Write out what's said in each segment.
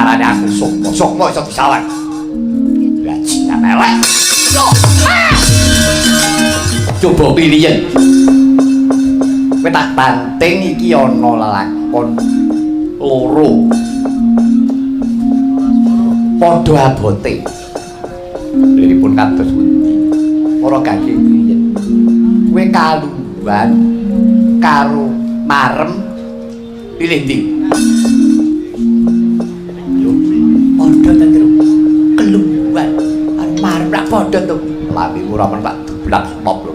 ngarani aku Sukma. Sukma iso disawang. Bajingan elek. Coba pilihen. Kowe tak banting iki ana lelakon loro. Padha abote. Liripun kados pundi? Para gage pilihen. Kowe kaluwan karo marem pilih ndi? Yo, padha ta, Tru? Keluwan karo marem lak padha to. Lambimu ora men tak dublak stop lho.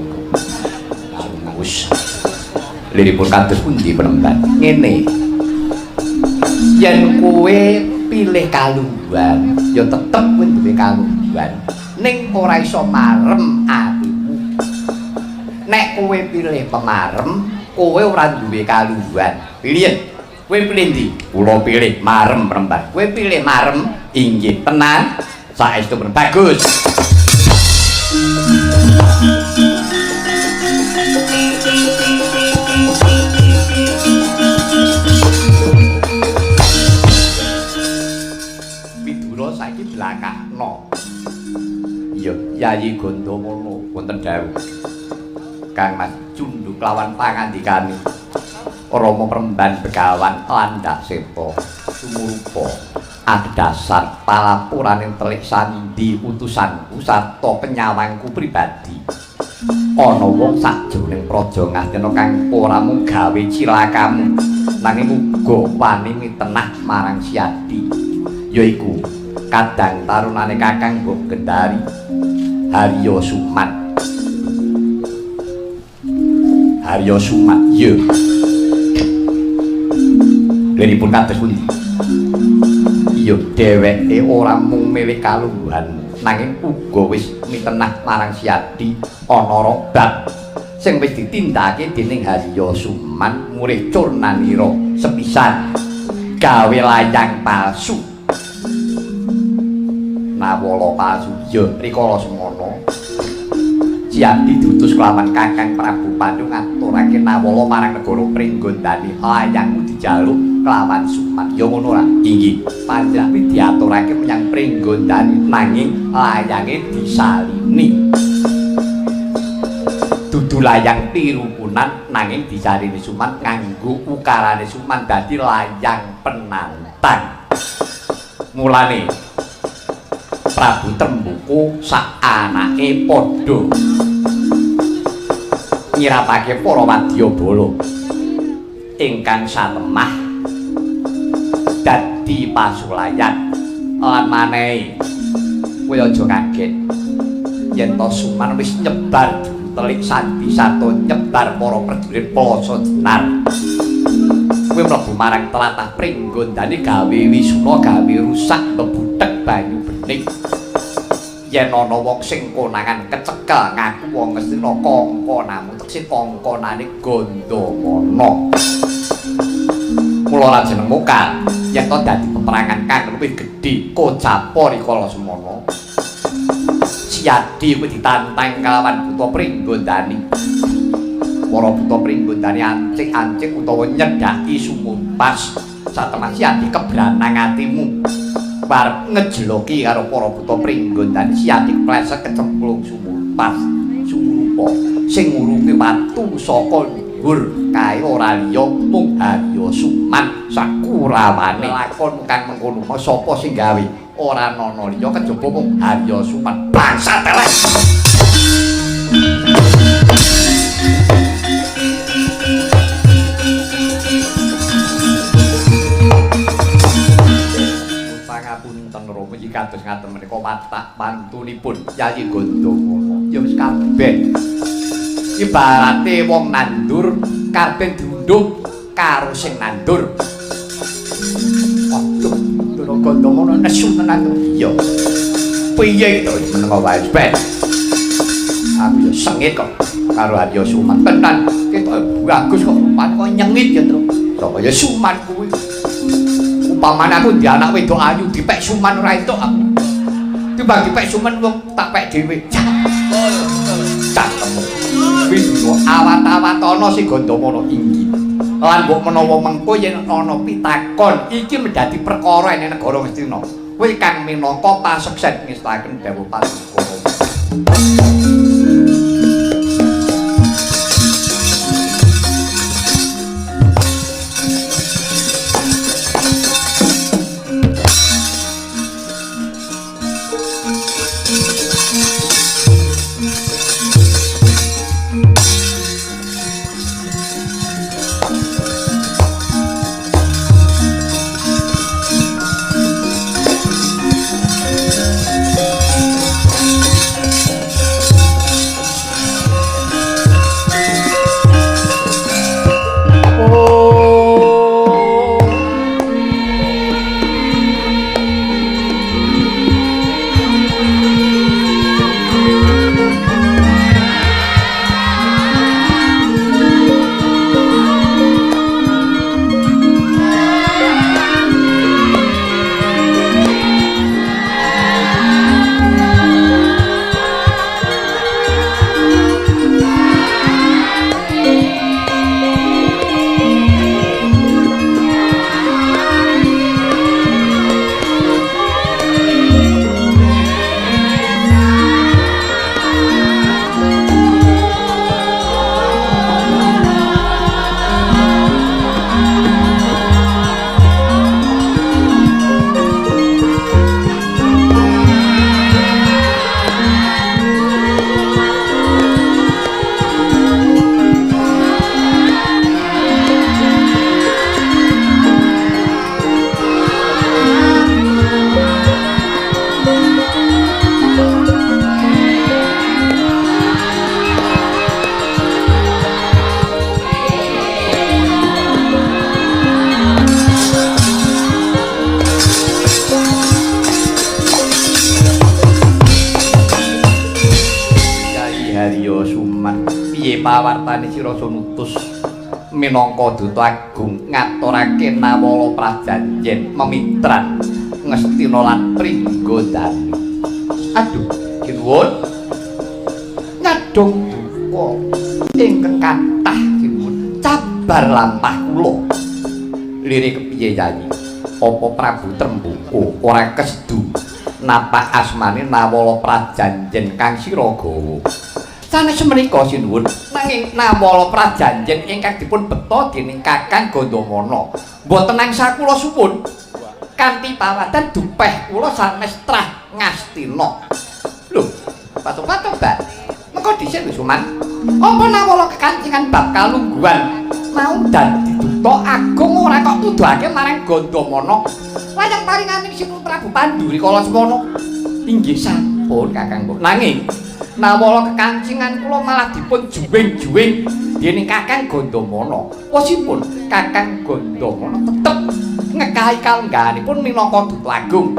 Wis. Liripun kados pundi penemban? Ngene. Yen kowe pilih kaluwan, ya tetep kowe duwe kaluwan. Ning ora iso marem atimu. Nek kowe pilih pemarem, kowe ora duwe kaluwan. Pilih. Kowe pilih ndi? Kula pilih marem penemban. Kowe pilih marem, inggih tenan. Saestu penemban. Bagus. Widura saiki blakakno. Iya, Yayi Gandamana wonten dawuh. Kang Mas cunduk lawan pangandikane. Rama Premban Begawan Landak Seta sumurupa adhedhasar palapuraning telik sandi utusanku sarta penyawangku pribadi. Ana wong sajroning praja Ngastina kang ora mung gawe cilakamu nanging uga wani mitenah marang Siadi, yaiku kadang tarunane Kakang Mbok Gendari Harya Suman. Harya Suman, iya. Liripun kados pundi? Iya, dheweke ora mung milik kalungguhanmu, nanging uga wis mitenah marang Siadi ana robab sing wis ditindakake dening Harya Suman murih Curnanira sepisan gawe layang palsu. Nawala palsu, ya rikala semono Siadi diutus kelawan Kakang Prabu Pandu ngaturake nawala marang negara Pringgondani. Layangmu dijaluk kelawan Suman. Ya ngono ra? Inggih. Panjenengan kuwi diaturake menyang Pringgondani nanging layange disalini. Dudu layang tirukunan nanging disalini Suman nganggo ukarane Suman dadi layang penantang. Mulane Prabu Trembuku sak anake padha nyirapake para wadyabala ingkang satemah dadi pasulayan. Lan manehi kowe aja kaget yen to Suman wis nyebar telik sandi sarta nyebar para prajurit Plasa Jenar. Kowe mlebu marang tlatah Pringgondani gawe wisuna, gawe rusak bebutek banyu bening. Yen ana wong sing konangan kecekel ngaku wong Ngastina kongkonamu tekse kongkonane Gandamana. Mula ra jeneng mokal yen to dadi peperangan kang luwih gedhe kocapa rikala semono. Siadi kuwi ditantang kalawan buta Pringgondani. Para buta Pringgondani ancik-ancik utawa nyedhaki sumumpas. Satemah Siadi kebranang atimu. Arep ngejeloki karo para buta Pringgondani, Siadi kleset kecemplung sumumpas. Sumurupa sing ngurupi watu saka dhuwur kae ora liya mung Harya Suman sakurawane. Lakon kang mengkono sapa sing gawe? Ora ana liya kejaba mung Harya Suman. Bangsat elek. Pangapunten Rama, iki kados ngaten menika watak pantunipun Yayi Gandamana. Ya wis kabeh. Ibarate wong nandur kabeh diundhuh karo sing nandur. Waduh, Ndara Gandamana nesu tenan to. Iya. Piye to meneng wae ben. Aku ya sengit kok karo Harya Suman. Tenan, ketok bagus kok rupane kok nyengit ya, Tru. Sapa ya Suman kuwi. Upamane aku ndek anak wedok ayu dipek Suman ora entuk aku. Timbang dipek Suman wong tak pek dhewe. Cangkem. Widura awat-awatana si Gandamana inggih. Lan mbok menawa mengko yen ana pitakon iki menjadi perkara ing negara Ngastina. Kowe kang minangka paseksen ngestaken dawuh paduka. Pawartane sira nutus minangka duta agung ngaturake nawala prajanjen memitran Ngastina lan Pringgondani. Aduh, kinuwun nyadong duka ingkang kathah kinuwun cabar lampah kula. Lire kepiye Yayi? Apa Prabu Tremboko ora kesedu napak asmane nawala prajanjen kang sira gawa? Sanes menika sinuwun, nanging nawala prajanjen ingkang dipun beta dening Kakang Gandamana mboten angsal kula suwun kanthi pawadan dupeh kula sanes trah Ngastina. Lho, patobat. Mengko dhisik lho Suman. Apa nawala kekancingan bab kalungguhan mau dadi duta agung ora kok tuduhake marang Gandamana? Wayang paringaning Sinuwun Prabu Panduri Kalasmana. Inggih sampun Kakang. Nanging nawala kekancingan kula malah dipun juwing-juwing dening Kakang Gandamana. Wasipun Kakang Gandamana tetep ngekahi kalenggahanipun minangka duta agung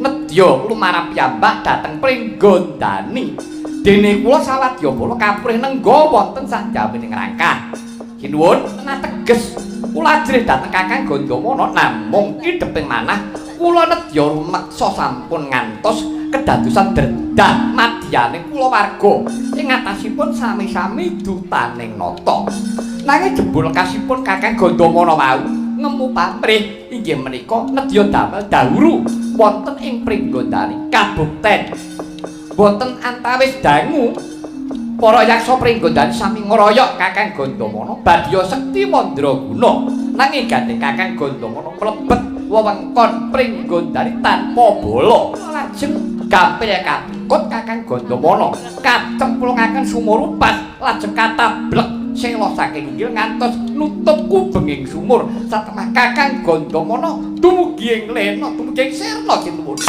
nedya lumarap piyambak dhateng Pringgondani. Dene kula sawadyabala kaprih nengga wonten sakjamining rangkah. Sinuwun teges kula ajrih dhateng Kakang Gandamana namung idheping manah kula nedya rumeksa sampun ngantos kedadosan dredhah madyaning kulawarga ing atasipun sami-sami dutaning nata. Nanging jebul kasipun Kakang Gandamana wau ngemu pamrih inggih menika nedya damel dawuru wonten ing Pringgondani kabukten. Boten antawis dangu para yaksa Pringgondani sami ngroyok Kakang Gandamana badya sekti mandraguna. Nanging gandeng Kakang Gandamana mlebet wewengkon Pringgondani tanpa bala. Lajeng gampil kakut Kakang Gandamana kacemplungaken sumur upas lajeng katablek sela saking inggil ngantos nutup kubenging sumur satemah Kakang Gandamana dumugi ing lena dumugi ing sirna sinuwun.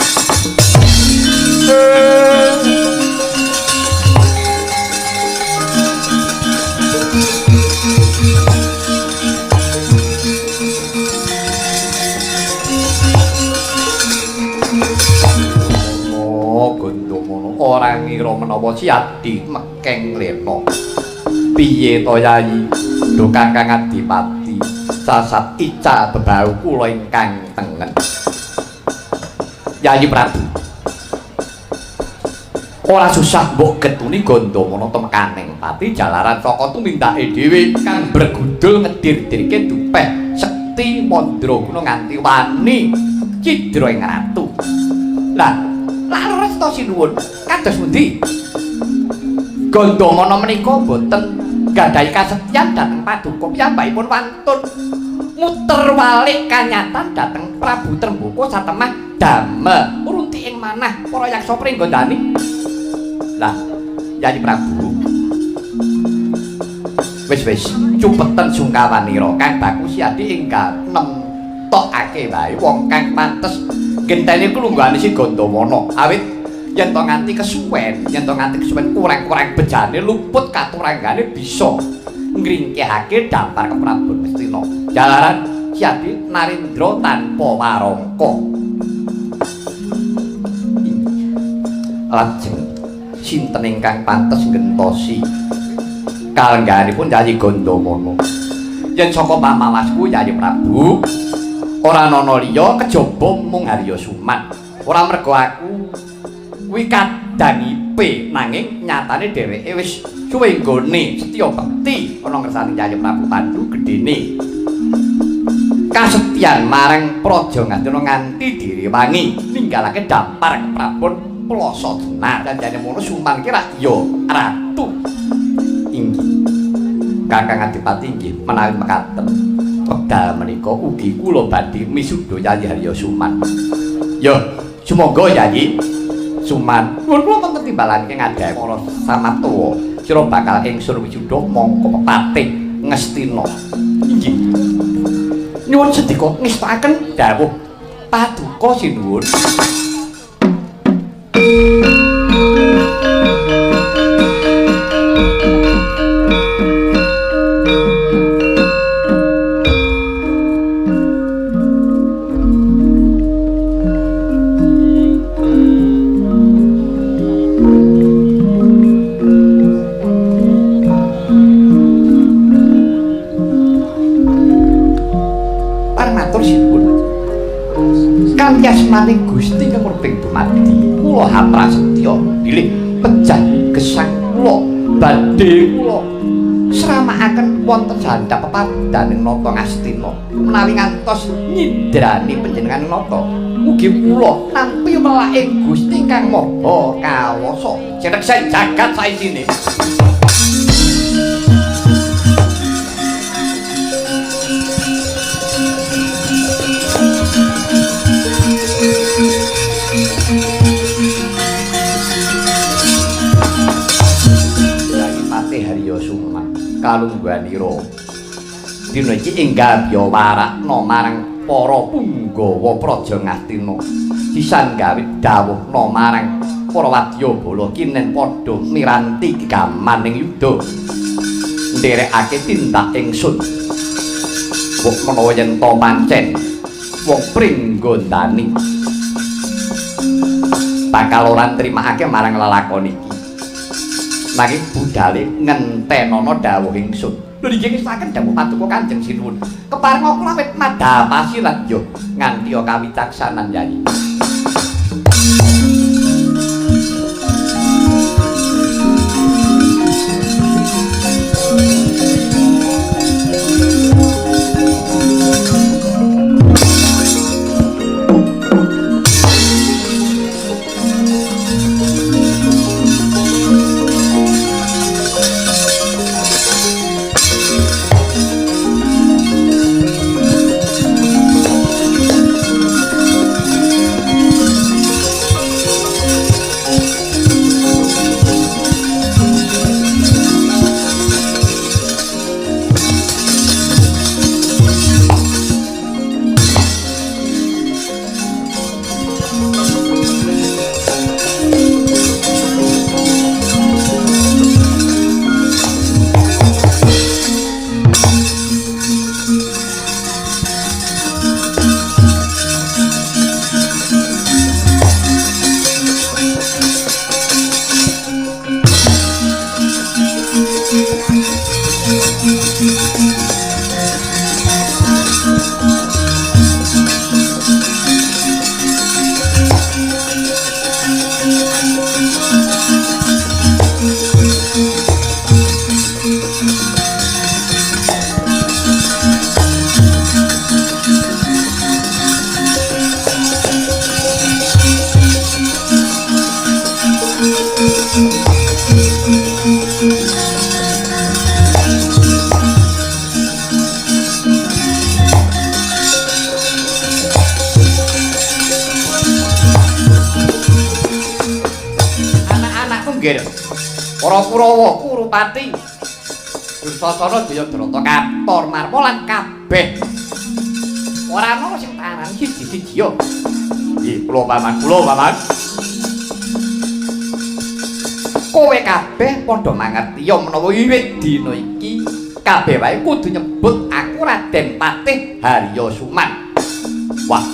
Gandamana ora ngira menawa Siadi mekeng lena. Piye to Yayi? Duh Kakang Adipati, sasat ical bebau kula ingkang tengen. Yayi Prabu. Ora susah mbok getuni Gandamana temekaning pati jalaran saka tumindake dhewe kang bergudul ngedir-dirke dupeh sekti mandraguna nganti wani cidra ing ratu. Lah, lak leres to sinuwun? Kados pundi? Gandamana menika boten gadhahi kasetyan dhateng paduka piyambakipun wantun muter walik kanyatan dhateng Prabu Trembaka satemah damel runti ing manah para yaksa Pringgondani. Lah, Yayi Prabu, wis cupeten sungkawanira kang baku Siadi enggal nemtokake wae wong kang pantes genteni klungguhane si Gandamana. Awit yen to nganti kesuwen, kurang-kurang bejane luput katuranggane bisa ngringkehake dampar keprabon Ngastina. Jalaran Siadi Narendra tanpa warangka. Lajeng sinten ingkang pantes nggentosi kalenggahanipun Yayi Gandamana? Yen saka pamawasku Yayi Prabu, ora ana liya kejaba mung Harya Suman. Ora merga aku kuwi kadangipe, nanging nyatane dheweke wis suwe nggone setya bekti ana ngersane Yayi Prabu Pandu gedene. Kasetyan marang Praja Ngastina nganti direwangi ninggalake dampar keprabon Ploso Jenar. Janjane mono Suman ki rak ya ratu. Inggih. Kakang Adipati inggih menawi mekaten wekdal menika ugi kula badhe misuda Yayi Harya Suman. Ya, sumangga Yayi Suman. Nuwun kula wonten timbalan ing ngadhae para samatuwa. Sira bakal ingsun wisuda mangka pepatih Ngastina. Inggih. Nyuwun sendika ngestakaken dawuh paduka sinuwun. Asmaning Gusti kang murbeng dumadi kula haprasetya bilih pejah gesang kula badhe kula sramakaken wonten sandhap pepadaning nata Ngastina menawi ngantos nyidrani panjenengan nata mugi kula nampi welaking Gusti kang Maha Kawasa sineksen jagat saisine. Kalungguhanira dina iki enggal biya warakna marang para punggawa Praja Ngastina sisan gawe dawuhna marang para wadyabala kinen padha miranti gegamaning yuda nderekake tindak ingsun mbok menawa yen to pancen wong Pringgondani bakal ora nrimakake marang lelakon iki. Nanging budale ngentenono dawuh ingsun. Lho niki ngestaken dawuh paduka Kanjeng Sinuwun. Keparenga kula wit madhapasi lan yo nganti kawicaksanan Yayi. nggir. Para Kurawa, Kurupati, Dursasana, Jayadrata, Kator, Marma lan kabeh. Ora ana sing tak arani siji-siji ya. Nggih, kula paman, kula paman. Kowe kabeh padha mangerti ya menawa wiwit dina iki kabeh wae kudu nyebut aku Raden Patih Harya Suman. Wah.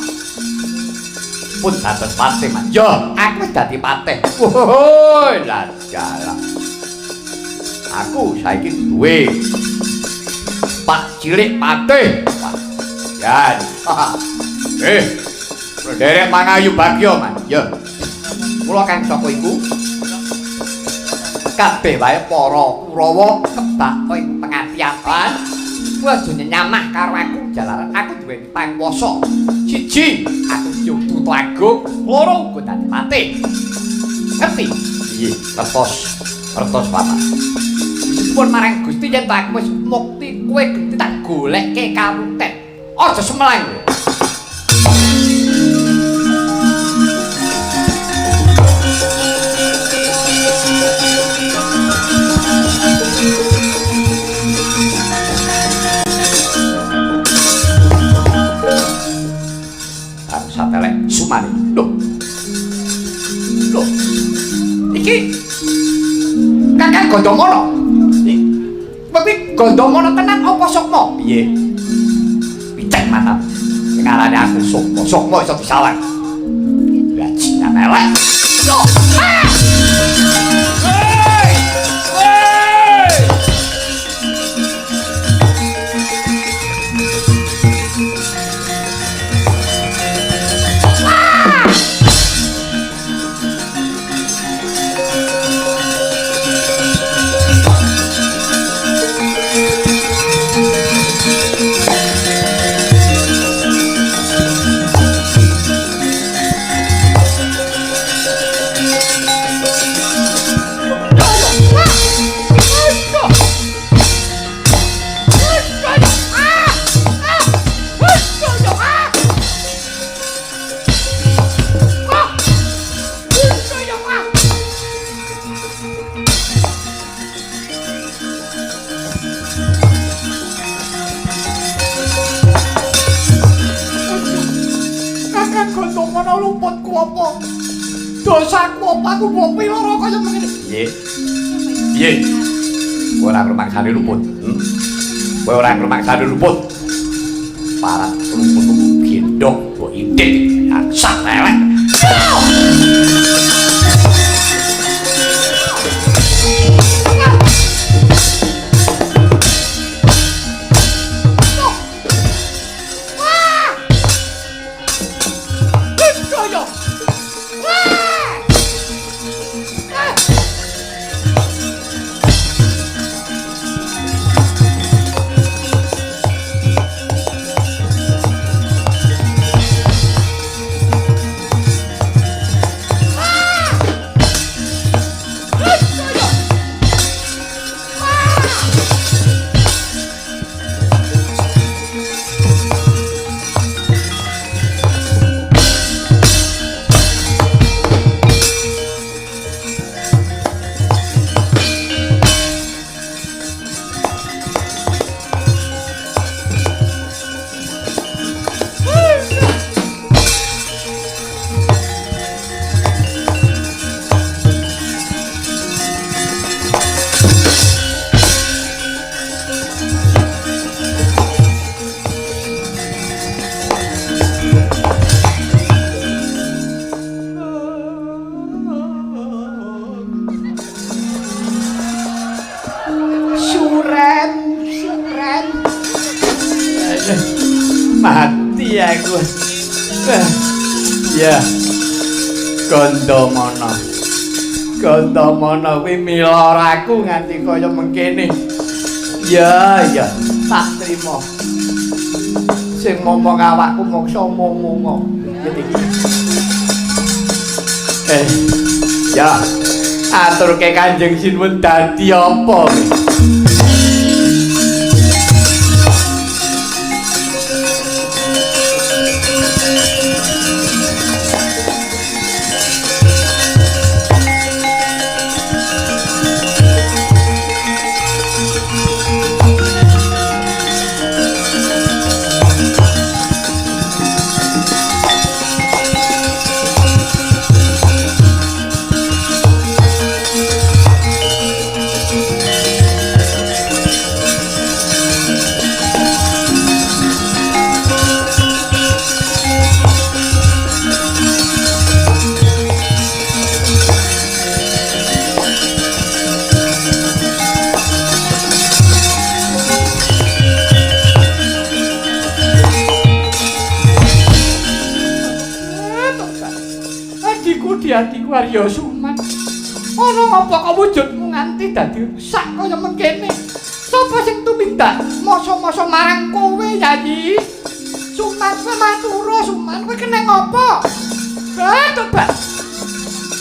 Pun dados patih, Mas. Ya, aku wis dadi patih. Woi, lah jalan. Aku saiki duwe Pak Cilik Patih. Wah. Yan. Nderek mangayu bagya, Mas. Ya. Kula kang saka iku kabeh wae para Kurawa kebak ing pengati-atian. Kowe aja nyamah karo aku jalaran aku duweni panguwasa. Siji, aku duta agung, loro uga dadi patih. Ngerti? Nggih, ngertos. Ngertos, Bapak. Pun marang Gusti yen aku wis mukti kowe genti tak golekke kawuten. Aja semelang kowe. Bangsa telek Sumani. Loh. Loh. Iki Kakang Gandamana. Kuwi Gandamana tenan apa Sukma? Piye? Picek matamu. Sing arane aku Sukma. Sukma iso disawang. Bajingan elek. Loh. Ah! Hei! Hei! Kakang Gandamana luputku apa? Dosaku apa aku mbok piloro kaya mengene? Piye? Piye? Kowe ora ngrumangsani luput. Kowe ora ngrumangsani luput. Parat luputmu gendong mbok intit yaksa elek. Mati aku. Ya. Gandamana. Gandamana kuwi milor aku nganti kaya mengkene. Ya, ya, tak trimo. Sing momong awakku moksa momongo. Ya. Aturke Kanjeng Sinuwun dadi apa? Adhiku di adhiku Arya Suman. Ana ngapa kok wujudmu nganti dadi rusak kaya mengkene? Sapa sing tumindak masa-masa marang kowe, Yayi? Suman kowe matura, Suman kowe kena ngapa? Tobat.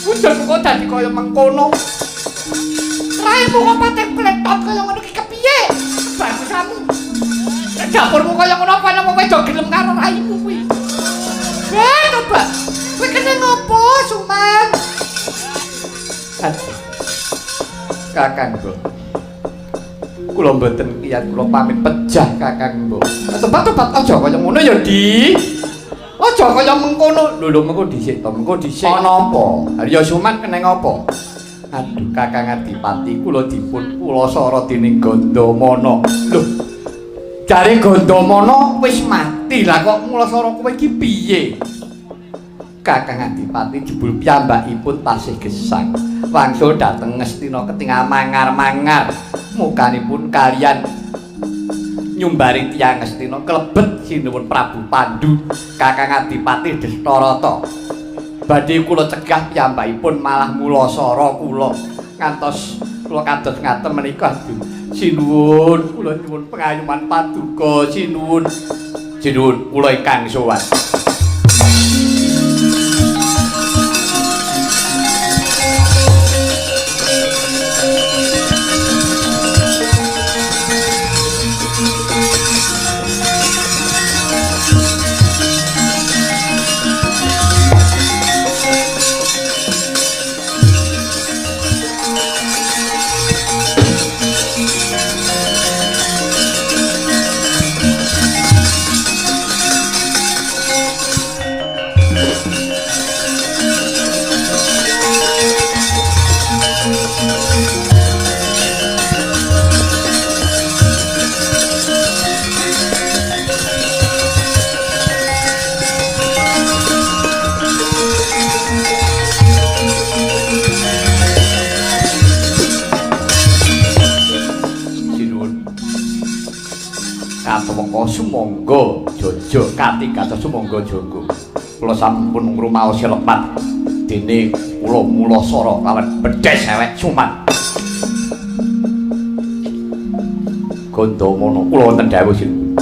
Wujudmu kok dadi kaya mengkono. Raimu kok patek pletot kaya ngono iki kepiye? Bagusamu. Dapurmu kaya ngono apa nang wedok gelem karo raimu kuwi? Tobat. Kowe kena ngopo, Suman? Aduh. Kakangku. Kula mboten kiyat kula pamit pejah kakangku. Tobat-tobat aja kaya ngono ya, Di. Aja kaya mengkono. Lho lho mengko dhisik to, mengko dhisik. Ana apa? Arya Suman kena ngopo? Aduh, Kakang Adipati kula dipun pulasara dening Gandamana. Lho. Jare Gandamana wis mati. Lah kok mulasara kowe iki piye? Kakang Adipati jebul piyambakipun tasih gesang. Wangsul dhateng Ngastina ketingal mangar-mangar. Mukanipun kaliyan nyumbari tiyang Ngastina klebet sinuwun Prabu Pandu. Kakang Adipati Destarata. Badhe kula cegah piyambakipun malah mulasara kula. Ngantos kula kados ngaten menika aduh. Sinuwun kula nyuwun pengayuman paduka sinuwun. Sinuwun kula ingkang sowan. Sumangga jaja katigata sumangga jaga. Kula sampun ngrumaosi lepat dene kula mulasara kawan bedhes ewek Suman. Gandamana kula wonten dawuh sinuwun.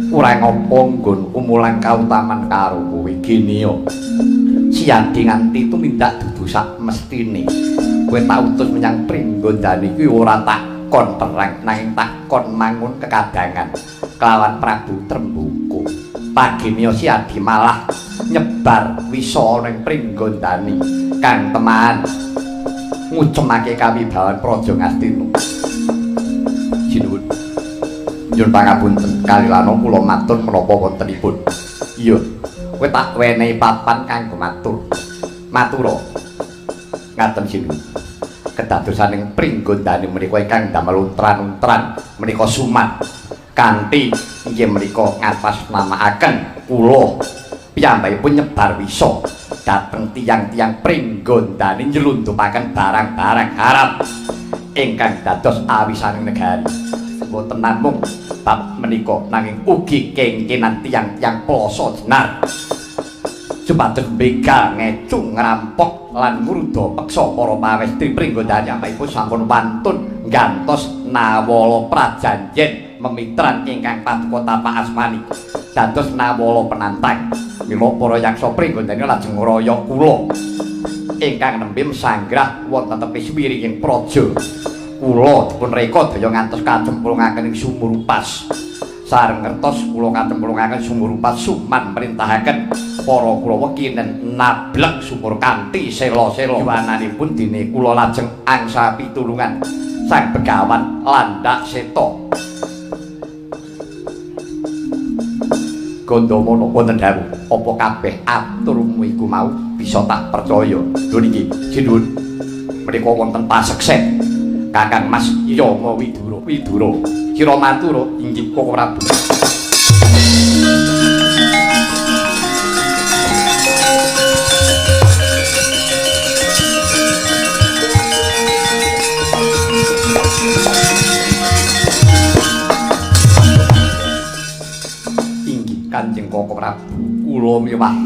Kurang apa nggonku mulang kautaman karo kowe geniya. Siyadi nganti tumindak dudu sak mestine. Kowe tak utus menyang Pringgondani kuwi ora tak kon perang nanging tak kon mangun kekadangan kelawan Prabu Tremboko. Pageniya Siyadi malah nyebar wisa ning Pringgondani kang teman ngucemake kawibawan Praja Ngastina. Sinuwun. Nyuwun pangapunten kalilana kula matur menapa wontenipun. Iya, kowe tak wenehi papan kanggo matur. Matura. Ngaten sinuwun. Kedadosan ing Pringgondani menika ingkang damel untran-untran menika Suman kanthi inggih menika ngatasnamakaken kula piyambakipun nyebar wisa dhateng tiyang-tiyang Pringgondani nyelundupaken barang-barang haram ingkang dados awisaning negari. Mboten namung bab menika nanging ugi kengkenan tiyang-tiyang plasa jenar supados begal ngecung ngrampok lan ngruda peksa para pawestri Pringgondani piyambakipun sampun wantun nggantos nawala prajanjen memitran ingkang paduka tapak asmani dados nawala penantang. Mila para yaksa Pringgondani lajeng ngroyok kula ingkang nembe sanggrah wonten tepi wiringing praja. Kula dipun reka daya ngantos kacemplungaken ing sumur upas. Sareng ngertos kula kacemplungaken sumur upas Suman merintahaken para Kurawa kinen nablek sumur kanthi sela-sela. Yuwananipun dene kula lajeng angsa pitulungan Sang Begawan Landak Seta. Gandamana wonten dawuh, apa kabeh aturmu iku mau bisa tak percaya. Lho niki sinuwun menika wonten paseksen Kakang Mas Yama Widura. Widura sira matura inggih Koko Prabu. Inggih Kanjeng Koko Prabu, kula miwah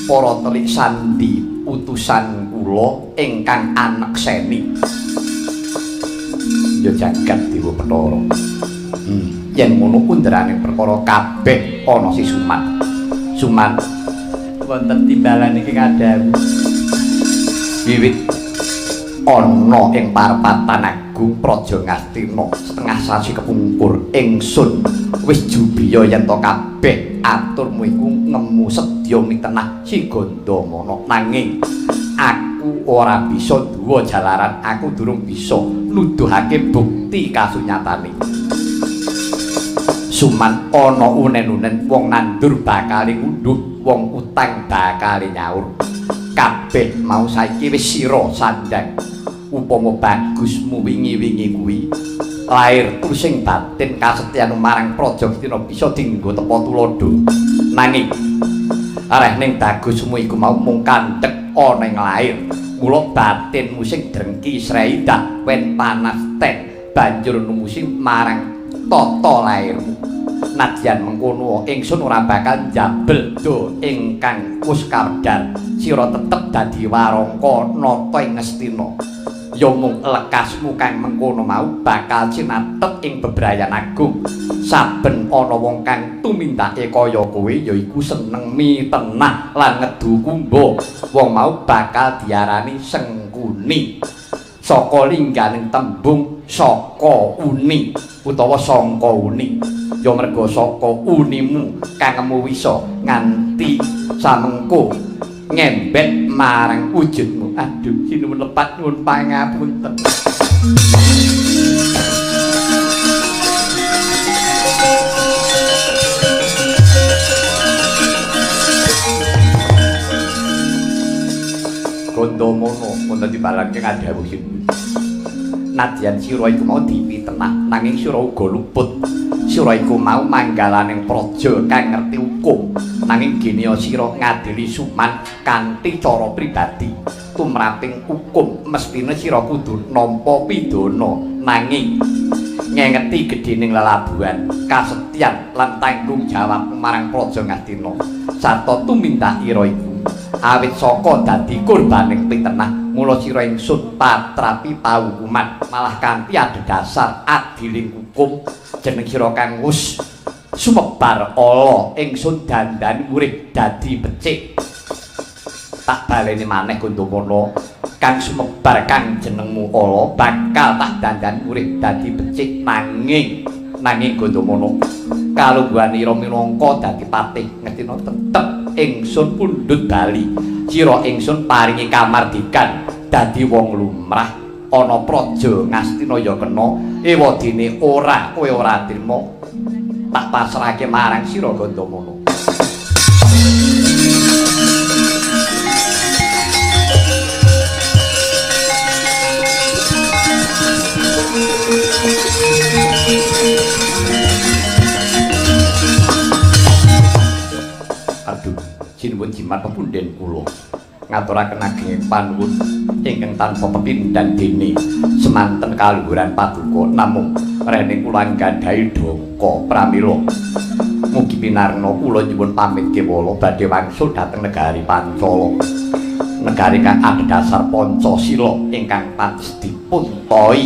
Para telik sandi utusan kula ingkang anekseni. Ya jagat Dewa Bathara. Yen ngono kundherane perkara kabeh ana si Suman. Suman wonten timbalan iki ngadhawi. Wiwit ana ing parapatan agung Praja Ngastina setengah sasi kepungkur ingsun wis jubiya yen to kabeh aturmu iku ngemu sedya mitenah si Gandamana, nanging aku ora bisa duwa jalaran aku durung bisa nuduhake bukti kasunyatane. Suman ana unen-unen wong nandur bakal ngunduh, wong utang bakal nyaur. Kabeh mau saiki wis sira sandang. Upama bagusmu wingi-wingi kuwi lair tusing batin kasetyan marang Praja Ngastina bisa dienggo tepa tuladha. Nanging areh ning bagusmu iku mau mung kandhek ana ing lair. Mula batinmu sing drengki srei dak wen panas ten banjur numusi marang tata lairmu. Nadyan mengkono ingsun ora bakal njabel do ingkang wis kawedar. Sira tetep dadi warangka nata ing Ngastina. Ya mung lekasmu kang mengkono mau bakal cinatet ing bebrayan agung. Saben ana wong kang tumindake kaya kowe yaiku seneng mitenah lan ngedu kumba. Wong mau bakal diarani Sengkuni. Saka lingganing tembung saka uni utawa sangka uni. Ya merga saka unimu kang ngemu wisa nganti samengko ngembet marang wujudmu. Aduh, sinuwun lepat nyuwun pangapunten. Gandamana wonten timbalan ngadhawuh sinuwun. Nadyan sira iku mau dipitenah, nanging sira uga luput. Sira iku mau manggalaning praja kang ngerti hukum, nanging geniya sira ngadili Suman kanthi cara pribadi. Tumraping hukum mesthine sira kudu nampa pidana, nanging ngengeti gedhening lelabuhan, kasetyan lan tanggung jawab marang Praja Ngastina sarta tumindak ira iku awit saka dadi korbaning pitenah. Mula sira ingsun patrapi paukuman malah kanthi adhedhasar adiling hukum. Jeneng sira kang wis sumebar ala ingsun dandani urip dadi becik. Tak baleni maneh Gandamana, kang sumebar kang jenengmu ala bakal tak dandani urip dadi becik. Nanging nanging Gandamana kalungguhan ira minangka dadi patih Ngastina tetep ingsun pundhut bali. Sira ingsun paringi kamardikan dadi wong lumrah ana Praja Ngastina ya kena ewadene ora kowe ora trima tak pasrahke marang sira Gandamana. Aduh, sinuwun jimat pepunden kula ngaturaken ageng panuwun ingkang tanpa pepindhan dene semanten kaluhuran paduka, namung rene kula nggadahi dongka pramila mugi pinarna kula nyuwun pamit kewala badhe wangsul dhateng negari Pancala, negari kang adhedhasar Pancasila ingkang pantes dipun toi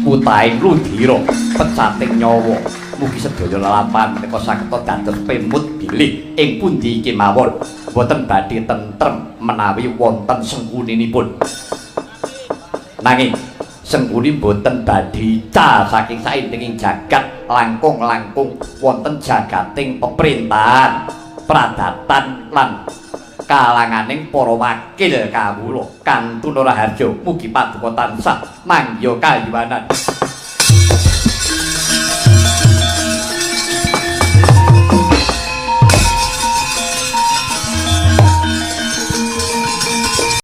utaing ludira pecating nyawa. Mugi sedaya lelampahan menika saged dados pemut bilih ing pundi kemawon boten badhe tentrem menawi wonten sengkuninipun. Nanging Sengkuni boten badhe ical saking saindenging jagat langkung-langkung wonten jagating peperintahan, pradatan lan kalanganing para wakil kawula. Kantun Raharja, mugi paduka tansah mangya kayuwanan.